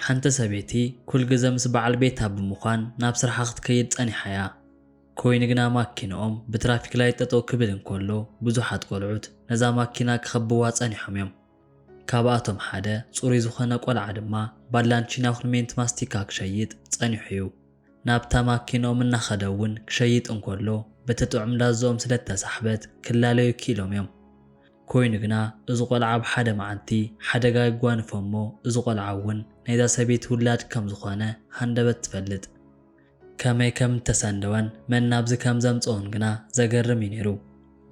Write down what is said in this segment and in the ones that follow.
ሓንቲ ሰበይቲ ኩል ግዘ ምስ በዓል ቤታ ብምዃን ናብ ስርሓ ክትከይድ ጸኒሓ እያ። ኮይኑ ግና ማኪንኦም ብትራፊክ ላይት ጠጠው ክብል እንከሎ ብዙሓት ቆልዑት ነዛ ማኪና ክኸብዋ ጸኒሖም እዮም። ካብኣቶም ሓደ ጽሩይ ዝኾነ ቆልዓ ድማ ባላንቺና ኩንሜንት ማስቲካ ክሸይጥ ጸኒሑ እዩ። ናብታ ማኪንኦም እናኸደ እውን ክሸይጥ እንከሎ በቲ ጥዑም ላዝኦም ስለ እተሳሕበት ክላለዩ ክኢሎም እዮም። ኮይኑ ግና እዚ ቆልዓ ኣብ ሓደ መዓልቲ ሓደጋ የጓንፎ እሞ እዚ ቆልዓ እውን ናይዛ ሰበይቲ ውላድ ከም ዝኾነ ሃንደበት ትፈልጥ። ከመይ ከም እተሰንደወን መን ናብዚ ከም ዘምጽኦን ግና ዘገርም እዩ ነይሩ።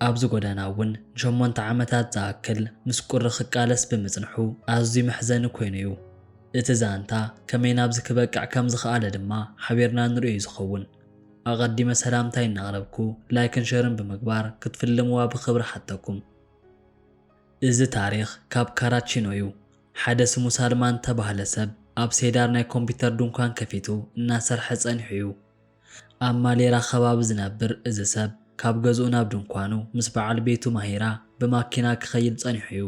ኣብዚ ጎደና እውን ንሸሞንተ ዓመታት ዝኣክል ምስ ቁሪ ክቃለስ ብምጽንሑ ኣዝዩ መሕዘኒ ኮይኑ እዩ። እቲ ዛንታ ከመይ ናብዚ ክበቅዕ ከም ዝኸኣለ ድማ ሓቢርና ንርእዮ እዩ ዝኸውን። ኣቐዲመ ሰላምታይ እናቕረብኩ ላይክን ሸርን ብምግባር ክትፍልምዋ ብኽብሪ ሓተኩም። እዚ ታሪኽ ካብ ካራቺኖ እዩ። ሓደ ስሙ ሳልማን ተባህለ ሰብ ኣብ ሴዳር ናይ ኮምፒውተር ድንኳን ከፊቱ እናሰርሐ ጸኒሑ እዩ። ኣብ ማሌራ ከባቢ ዝነብር እዚ ሰብ ካብ ገዝኡ ናብ ድንኳኑ ምስ በዓል ቤቱ ማሂራ ብማኪና ክኸይድ ጸኒሑ እዩ።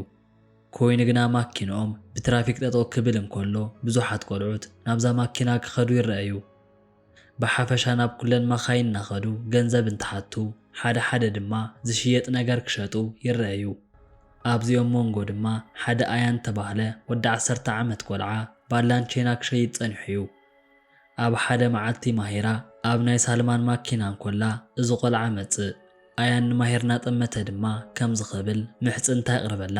ኮይኑ ግና ማኪንኦም ብትራፊክ ጠጠው ክብል እንከሎ ብዙሓት ቆልዑት ናብዛ ማኪና ክኸዱ ይረኣዩ። ብሓፈሻ ናብ ኩለን መኻይን እናኸዱ ገንዘብ እንትሓቱ፣ ሓደ ሓደ ድማ ዝሽየጥ ነገር ክሸጡ ይረኣዩ። ኣብዚኦም መንጎ ድማ ሓደ ኣያን ተባህለ ወዲ ዓሰርተ ዓመት ቆልዓ ባላንቼና ክሸይጥ ጸኒሑ እዩ። ኣብ ሓደ መዓልቲ ማሂራ ኣብ ናይ ሳልማን ማኪና እንኮላ እዚ ቆልዓ መጽእ። ኣያን ንማሂር እናጠመተ ድማ ከምዚ ክብል ምሕጽንታ የቕርበላ።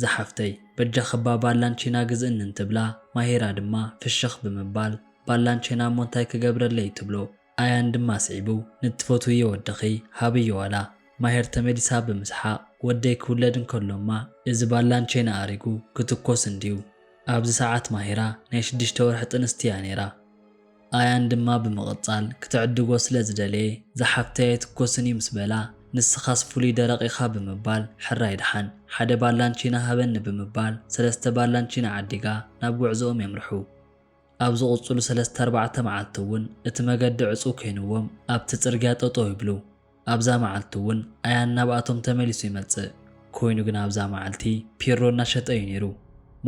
ዝሓፍተይ በጃኺ እባ ባላንቼና ግዝእኒ እንትብላ ማሂራ ድማ ፍሽኽ ብምባል ባላንቼና እሞ እንታይ ክገብረለይ ትብሎ። ኣያን ድማ ስዒቡ ንትፈትውዮ ወድኺ ሃብዮ ዋላ። ማሂር ተመሊሳ ብምስሓቕ ወደይ ክውለድ እንከሎማ እዚ ባላንቼና ኣሪጉ ክትኮስ እንድዩ። ኣብዚ ሰዓት ማሂራ ናይ ሽዱሽተ ወርሒ ጥንስቲ እያ ነይራ። ኣያን ድማ ብምቕጻል ክትዕድጎ ስለ ዝደለየ ዝሓፍተይ ኣይትኮስን እዩ ምስ በላ ንስኻስ ፍሉይ ደረቕ ኢኻ ብምባል ሕራይ ደሓን ሓደ ባላንቺና ሃበኒ ብምባል ሰለስተ ባላንቺና ዓዲጋ ናብ ጉዕዞኦም የምርሑ። ኣብ ዝቕጽሉ ሰለስተ ኣርባዕተ መዓልቲ እውን እቲ መገዲ ዕጹው ኮይንዎም ኣብቲ ጽርግያ ጠጠው ይብሉ። ኣብዛ መዓልቲ እውን ኣያን ናብኣቶም ተመሊሱ ይመጽእ። ኮይኑ ግን ኣብዛ መዓልቲ ፒሮ እናሸጠ እዩ ነይሩ።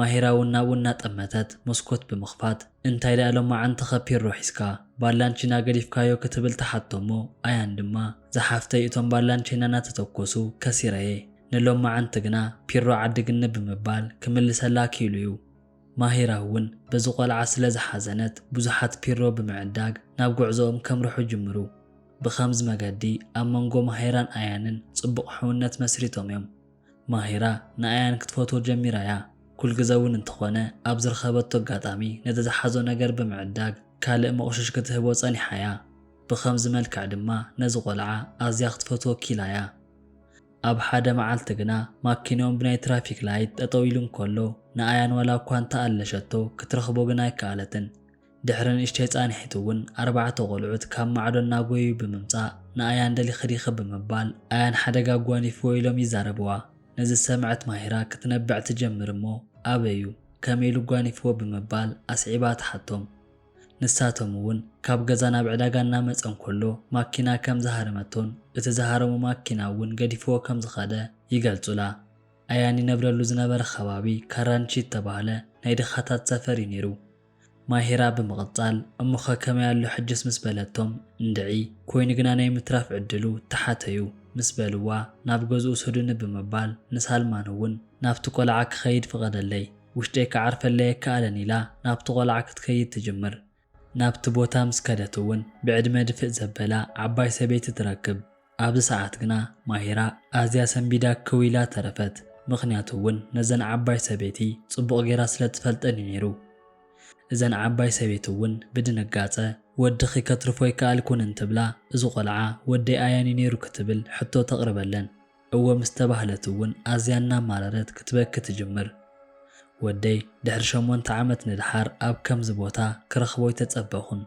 ማሂራ እውን ናብኡ እናጠመተት መስኮት ብምኽፋት እንታይ ደኣ ሎማዓንትኸ ፒሮ ሒዝካ ባላንቺና ገዲፍካዮ ክትብል ትሓቶ እሞ ኣያን ድማ ዝሓፍተይ እቶም ባላንቺና እናተተኮሱ ከሲረየ ንሎማዓንቲ ግና ፒሮ ዓድግኒ ብምባል ክምልሰላ ክኢሉ እዩ። ማሂራ እውን በዚ ቆልዓ ስለ ዝሓዘነት ብዙሓት ፒሮ ብምዕዳግ ናብ ጉዕዞኦም ከምርሑ ጅምሩ። ብኸምዚ መገዲ ኣብ መንጎ ማሂራን ኣያንን ጽቡቕ ሕውነት መስሪቶም እዮም። ማሂራ ንኣያን ክትፈትዎ ጀሚራ እያ። ኩልግዘ እውን እንተኾነ ኣብ ዝረኸበቶ ኣጋጣሚ ነቲ ዝሓዞ ነገር ብምዕዳግ ካልእ መቑሽሽ ክትህቦ ጸኒሓ እያ። ብኸምዚ መልክዕ ድማ ነዚ ቆልዓ ኣዝያ ክትፈትዎ ኪላ እያ። ኣብ ሓደ መዓልቲ ግና ማኪንኦም ብናይ ትራፊክ ላይት ጠጠው ኢሉ እንከሎ ንኣያን ዋላ እኳ እንተኣለሸቶ ክትረኽቦ ግን ኣይከኣለትን። ድሕሪ ንእሽተይ ጻንሒት እውን ኣርባዕተ ቆልዑት ካብ ማዕዶ እናጎዩ ብምምጻእ ንኣያን ደሊኺ ዲኺ ብምባል ኣያን ሓደጋ ኣጓኒፍዎ ኢሎም ይዛረብዋ። ነዚ ዝሰምዐት ማሂራ ክትነብዕ ትጀምር እሞ ኣበዩ ከመይ ኢሉ ጓኒፍዎ ብምባል ኣስዒባ ትሓቶም። ንሳቶም እውን ካብ ገዛ ናብ ዕዳጋ እናመጸ እንከሎ ማኪና ከም ዝሃረመቶን እቲ ዝሃረሞ ማኪና እውን ገዲፍዎ ከም ዝኸደ ይገልጹላ። ኣያን ይነብረሉ ዝነበረ ከባቢ ካራንቺ እተባህለ ናይ ድኻታት ሰፈር እዩ ነይሩ። ማሂራ ብምቕጻል እሞኸ ከመይ ኣሎ ሕጅስ ምስ በለቶም እንድዒ ኮይኑ ግና ናይ ምትራፍ ዕድሉ ተሓተዩ ምስ በልዋ ናብ ገዝኡ ውሰዱኒ ብምባል ንሳልማን እውን ናብቲ ቆልዓ ክኸይድ ፍቐደለይ ውሽጠይ ክዓርፈለይ ኣይከኣለን ኢላ ናብቲ ቆልዓ ክትከይድ ትጅምር። ናብቲ ቦታ ምስ ከደት እውን ብዕድመ ድፍእ ዘበላ ዓባይ ሰበይቲ ትረክብ። ኣብዚ ሰዓት ግና ማሂራ ኣዝያ ሰንቢዳ ክው ኢላ ተረፈት። ምኽንያቱ እውን ነዘን ዓባይ ሰበይቲ ጽቡቕ ጌራ ስለ ትፈልጠን እዩ ነይሩ። እዘን ዓባይ ሰበይቲ እውን ብድንጋጸ ወድኺ ከትርፎ ኣይከኣልኩን እንትብላ እዚ ቆልዓ ወደይ ኣያን እዩ ነይሩ ክትብል ሕቶ ተቕርበለን። እወ ምስ ተባህለት እውን ኣዝያ እናማረረት ክትበኪ ትጅምር። ወደይ ድሕሪ ሸሞንተ ዓመት ንድሓር ኣብ ከምዚ ቦታ ክረኽቦ ኣይተጸበኹን።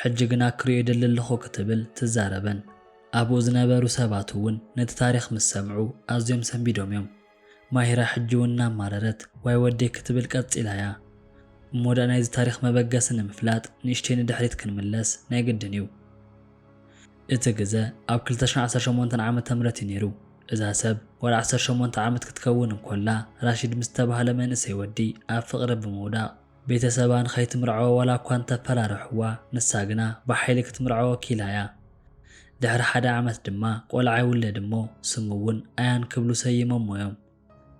ሕጂ ግና ክሪኦ ይደሊ ኣለኹ ክትብል ትዛረበን። ኣብኡ ዝነበሩ ሰባት እውን ነቲ ታሪኽ ምስ ሰምዑ ኣዝዮም ሰንቢዶም እዮም። ማሂራ ሕጂ እውን እናማረረት ዋይ ወደይ ክትብል ቀጺላ እያ። እሞ ደኣ ናይዚ ታሪኽ መበገሲ ንምፍላጥ ንእሽተይ ንድሕሪት ክንምለስ ናይ ግድን እዩ። እቲ ግዘ ኣብ ክልተ ሽሕን ዓሰርተ ሸሞንተን ዓመተ ምህረት እዩ ነይሩ። እዛ ሰብ ወላ ዓሰርተ ሸሞንተ ዓመት ክትከውን እንኮላ ራሺድ ምስ ተባህለ መንእሰይ ወዲ ኣብ ፍቕሪ ብምውዳቕ ቤተሰባ ንኸይትምርዖ ዋላ እኳ እንተፈራርሕዋ፣ ንሳ ግና ብሓይሊ ክትምርዖ ወኪላ እያ። ድሕሪ ሓደ ዓመት ድማ ቆልዓ ይውለድ እሞ ስሙ እውን ኣያን ክብሉ ሰይሞሞ እዮም።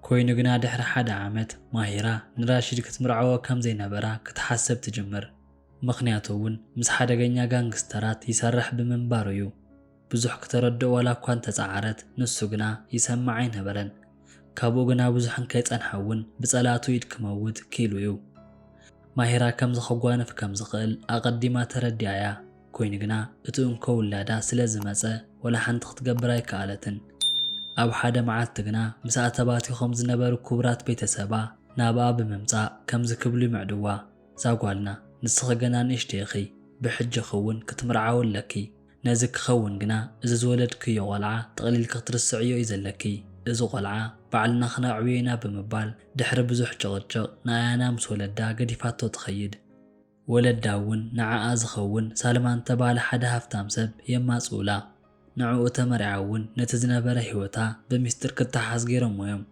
ኮይኑ ግና ድሕሪ ሓደ ዓመት ማሂራ ንራሺድ ክትምርዖ ከም ዘይነበራ ክትሓስብ ትጅምር። ምኽንያቱ እውን ምስ ሓደገኛ ጋንግስተራት ይሰርሕ ብምንባሩ እዩ። ብዙሕ ክተረድኦ ዋላ እኳ እንተጸዓረት፣ ንሱ ግና ይሰምዓ ኣይነበረን። ካብኡ ግና ብዙሕ እንከይጸንሐ እውን ብጸላእቱ ኢድ ክመውት ክኢሉ እዩ። ማሂራ ከምዚ ከጓንፍ ከም ዝኽእል ኣቐዲማ ተረዲኣ እያ። ኮይኑ ግና እቲ እንኮ ውላዳ ስለ ዝመጸ ወላ ሓንቲ ክትገብር ኣይከኣለትን። ኣብ ሓደ መዓልቲ ግና ምስኣ ተባቲኾም ዝነበሩ ክቡራት ቤተሰባ ናብኣ ብምምጻእ ከምዚ ክብሉ ይምዕድዋ፣ "እዛ ጓልና ንስኺ ገና ንእሽተይ ኢኺ፣ ብሕጂ ክውን ክትምርዓዊ ኣለኪ። ነዚ ክኸውን ግና እዚ ዝወለድክዮ ቆልዓ ጥቕሊልኪ ክትርስዕዮ እዩ ዘለኪ። እዚ ቆልዓ ባዕልና ክነዕብዮ ኢና" ብምባል ድሕሪ ብዙሕ ጭቕጭቕ ንኣያና ምስ ወለዳ ገዲፋቶ ትኸይድ። ወለዳ እውን ንዓኣ ዝኸውን ሳልማን ተባሃለ ሓደ ሃፍታም ሰብ የማጽኡላ። ንዕኡ ተመርዓ እውን ነቲ ዝነበረ ህይወታ ብሚስጥር ክተሓዝ ገይሮምዎ እዮም።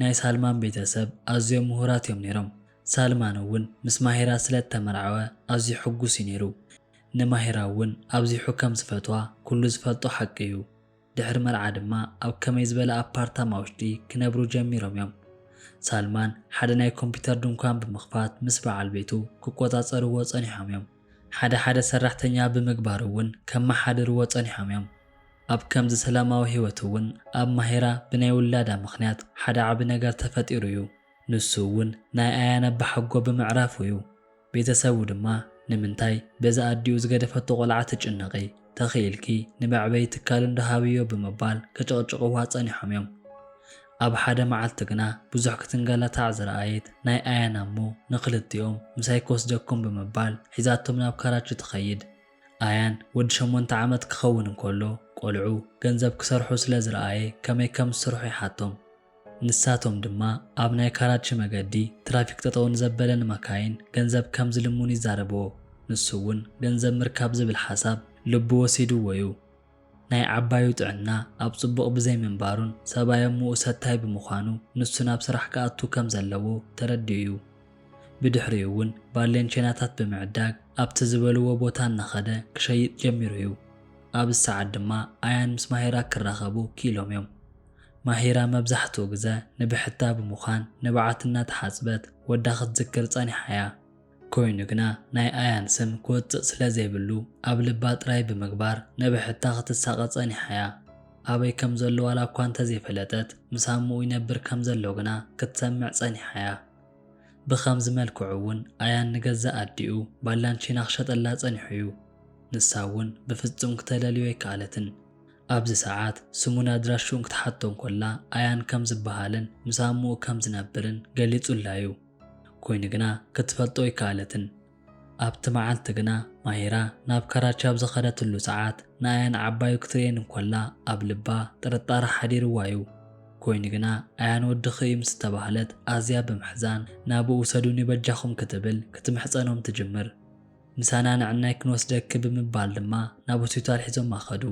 ናይ ሳልማን ቤተሰብ ኣዝዮም ምሁራት እዮም ነይሮም። ሳልማን እውን ምስ ማሂራ ስለ እተመርዓወ ኣዝዩ ሕጉስ እዩ ነይሩ። ንማሂራ እውን ኣብዚሑ ከም ዝፈትዋ ኩሉ ዝፈልጦ ሓቂ እዩ። ድሕሪ መርዓ ድማ ኣብ ከመይ ዝበለ ኣፓርታማ ውሽጢ ክነብሩ ጀሚሮም እዮም። ሳልማን ሓደ ናይ ኮምፒውተር ድንኳን ብምኽፋት ምስ በዓል ቤቱ ክቆጻጸርዎ ጸኒሖም እዮም። ሓደ ሓደ ሰራሕተኛ ብምግባር እውን ከመሓድርዎ ጸኒሖም እዮም። ኣብ ከምዚ ሰላማዊ ህይወት እውን ኣብ ማሂራ ብናይ ውላዳ ምኽንያት ሓደ ዓቢ ነገር ተፈጢሩ እዩ። ንሱ እውን ናይ ኣያን ኣባሓጎ ብምዕራፉ እዩ። ቤተሰቡ ድማ "ንምንታይ በዛ ኣዲኡ ዝገደፈቶ ቆልዓ ትጭነቒ? ተኽኢልኪ ንመዕበዪ ትካል እንዶ ሃብዮ" ብምባል ክጭቕጭቕዋ ጸኒሖም እዮም። ኣብ ሓደ መዓልቲ ግና ብዙሕ ክትንገላታዕ ዝረኣየት ናይ ኣያን ኣሞ ንኽልቲኦም "ምሳይ ክወስደኩም" ብምባል ሒዛቶም ናብ ካራቺ ትኸይድ። ኣያን ወዲ ሸሞንተ ዓመት ክኸውን እንከሎ፣ ቆልዑ ገንዘብ ክሰርሑ ስለ ዝረኣየ ከመይ ከም ዝሰርሑ ይሓቶም። ንሳቶም ድማ ኣብ ናይ ካራቺ መገዲ ትራፊክ ጠጠው ንዘበለን መካይን ገንዘብ ከም ዝልምኑ ይዛረብዎ። ንሱ እውን ገንዘብ ምርካብ ዝብል ሓሳብ ልቡ ወሲድዎ እዩ። ናይ ዓባዩ ጥዕና ኣብ ጽቡቕ ብዘይምንባሩን ሰብኣይ ኣሞኡ ሰታይ ብምዃኑ፣ ንሱ ናብ ስራሕ ክኣቱ ከም ዘለዎ ተረዲኡ እዩ። ብድሕሪኡ እውን ባሌንቼናታት ብምዕዳግ ኣብቲ ዝበልዎ ቦታ እናኸደ ክሸይጥ ጀሚሩ እዩ። ኣብዚ ሰዓት ድማ ኣያን ምስ ማሂራ ክራኸቡ ክኢሎም እዮም። ማሂራ መብዛሕትኡ ግዘ ንብሕታ ብምዃን ንብዓት እናተሓጽበት ወዳ ክትዝክር ጸኒሓ እያ። ኮይኑ ግና ናይ ኣያን ስም ክወጽእ ስለ ዘይብሉ ኣብ ልባ ጥራይ ብምግባር ንብሕታ ክትሳቐ ጸኒሓ እያ። ኣበይ ከም ዘሎ ዋላ እኳ እንተዘይፈለጠት፣ ምስ ኣሞኡ ይነብር ከም ዘሎ ግና ክትሰምዕ ጸኒሓ እያ። ብኸምዚ መልክዑ እውን ኣያን ንገዛእ ኣዲኡ ባላንቺና ክሸጠላ ጸኒሑ እዩ። ንሳ እውን ብፍጹም ክተለልዮ ኣይከኣለትን። ኣብዚ ሰዓት ስሙን ኣድራሽኡን ክትሓቶ እንኮላ ኣያን ከም ዝበሃልን ምስ ኣሞኡ ከም ዝነብርን ገሊጹላ እዩ። ኮይኑ ግና ክትፈልጦ ኣይከኣለትን። ኣብቲ መዓልቲ ግና ማሂራ ናብ ካራቺ ኣብ ዝኸደትሉ ሰዓት ንኣያን ዓባዩ ክትርእየን እንኮላ ኣብ ልባ ጥርጣረ ሓዲርዋ እዩ። ኮይኑ ግና ኣያን ወድኺ እዩ ምስ ዝተባህለት ኣዝያ ብምሕዛን "ናብኡ ውሰዱኒ በጃኹም" ክትብል ክትምሕጸኖም ትጅምር። "ምሳና ንዕናይ ክንወስደኪ" ብምባል ድማ ናብ ሆስፒታል ሒዞማ ከዱ።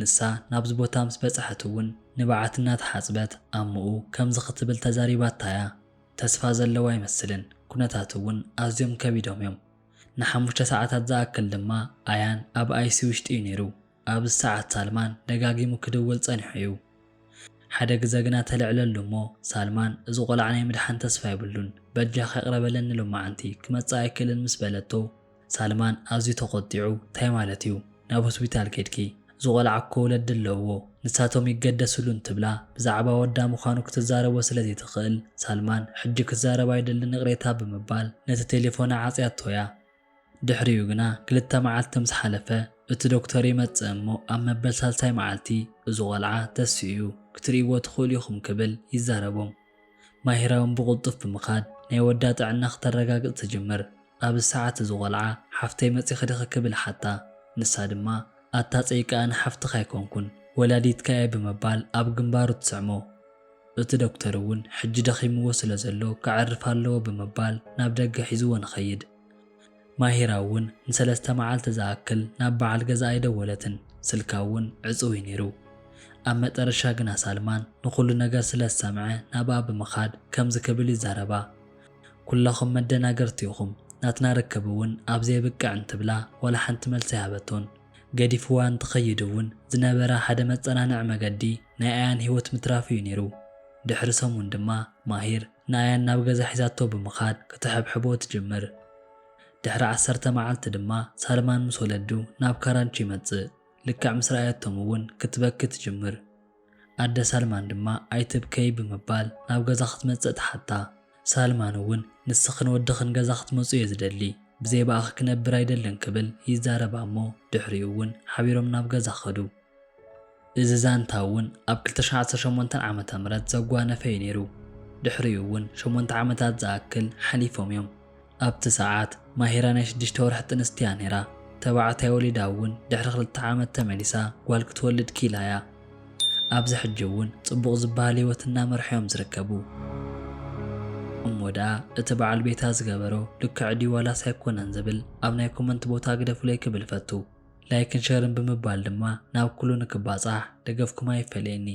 ንሳ ናብዚ ቦታ ምስ በጻሐት እውን ንብዓት እናተሓጽበት ኣሞኡ ከምዚ ክትብል ተዛሪባታ እያ። ተስፋ ዘለዋ ኣይመስልን። ኩነታቱ እውን ኣዝዮም ከቢዶም እዮም። ንሓሙሽተ ሰዓታት ዝኣክል ድማ ኣያን ኣብ ኣይ ሲ ዩ ውሽጢ እዩ ነይሩ። ኣብዚ ሰዓት ሳልማን ደጋጊሙ ክድውል ጸኒሑ እዩ። ሓደ ግዘ ግና ተልዕለሉ እሞ፣ ሳልማን፣ እዚ ቆልዓ ናይ ምድሓን ተስፋ የብሉን፣ በጃኻ ይቕረበለኒ ሎማዓንቲ ክመጽእ ኣይክእልን ምስ በለቶ፣ ሳልማን ኣዝዩ ተቖጢዑ፣ እንታይ ማለት እዩ? ናብ ሆስፒታል ኬድኪ? እዚ ቆልዓ እኮ ወለዲ ኣለዎ፣ ንሳቶም ይገደስሉ እንትብላ፣ ብዛዕባ ወዳ ምዃኑ ክትዛረቦ ስለ ዘይትኽእል፣ ሳልማን ሕጂ ክዛረብ ኣይደልን ይቕሬታ ብምባል ነቲ ቴሌፎና ዓጽያቶ እያ። ድሕሪኡ ግና ክልተ መዓልቲ ምስ ሓለፈ፣ እቲ ዶክተር ይመጽእ እሞ ኣብ መበል ሳልሳይ መዓልቲ፣ እዚ ቆልዓ ተሲኡ እዩ፣ ክትርእይዎ ትኽእሉ ኢኹም ክብል ይዛረቦም። ማሂራ እውን ብቕልጡፍ ብምኻድ ናይ ወዳ ጥዕና ክተረጋግጽ ትጅምር። ኣብዚ ሰዓት እዚ ቆልዓ ሓፍተይ መጺኺ ዲኺ ክብል ሓታ። ንሳ ድማ ኣታ ጸይቂ ኣነ ሓፍትኻ ኣይኮንኩን ወላዲትካ እየ ብምባል ኣብ ግንባሩ ትስዕሞ። እቲ ዶክተር እውን ሕጂ ደኺምዎ ስለ ዘሎ ከዕርፍ ኣለዎ ብምባል ናብ ደገ ሒዝዎ ንኸይድ። ማሂራ እውን ንሰለስተ መዓልቲ ዝኣክል ናብ በዓል ገዛ ኣይደወለትን። ስልካ እውን ዕጹው እዩ ነይሩ። ኣብ መጠረሻ ግና ሳልማን ንኹሉ ነገር ስለ ዝሰምዐ ናብኣ ብምኻድ ከምዚ ክብል ይዛረባ። ኩላኹም መደናገርቲ ኢኹም፣ ናትና ርክብ እውን ኣብ ዘየብቅዕ እንትብላ ዋላ ሓንቲ መልሲ ኣይሃበቶን። ገዲፍዋ እንትኸይድ እውን ዝነበረ ሓደ መጸናንዒ መገዲ ናይ ኣያን ህይወት ምትራፉ እዩ ነይሩ። ድሕሪ ሰሙን ድማ ማሂር ንኣያን ናብ ገዛ ሒዛቶ ብምኻድ ክትሕብሕቦ ትጅምር። ድሕሪ ዓሰርተ መዓልቲ ድማ ሳልማን ምስ ወለዱ ናብ ካራንቺ ይመጽእ። ልክዕ ምስ ረኣየቶም እውን ክትበኪ ትጅምር። ኣደ ሳልማን ድማ ኣይትብከይ ብምባል ናብ ገዛ ክትመጽእ ትሓታ። ሳልማን እውን ንስኽን ወድኽን ገዛ ክትመጹ እየ ዝደሊ፣ ብዘይ ብኣኺ ክነብር ኣይደልን ክብል ይዛረባ እሞ ድሕሪኡ እውን ሓቢሮም ናብ ገዛ ኸዱ። እዚ ዛንታ እውን ኣብ ክልተ ሽሕን ዓሰርተ ሸሞንተን ዓመተ ምህረት ዘጓነፈ እዩ ነይሩ። ድሕሪኡ እውን ሸሞንተ ዓመታት ዝኣክል ሓሊፎም እዮም። ኣብቲ ሰዓት ማሂራ ናይ ሽዱሽተ ወርሒ ጥንስቲ እያ ነይራ። ተባዕታይ ወሊዳ እውን ድሕሪ ክልተ ዓመት ተመሊሳ ጓል ክትወልድ ኪኢላ እያ። ኣብዚ ሕጂ እውን ጽቡቕ ዝበሃል ህይወት እናመርሑ እዮም ዝርከቡ። እሞ ደኣ እቲ በዓል ቤታ ዝገበሮ ልክዕ ድዩ ዋላስ ኣይኮነን ዝብል ኣብ ናይ ኮመንት ቦታ ግደፉለይ ክብል ፈቱ። ላይክን ሸርን ብምባል ድማ ናብ ኩሉ ንክባጻሕ ደገፍኩም ኣይፈለየኒ።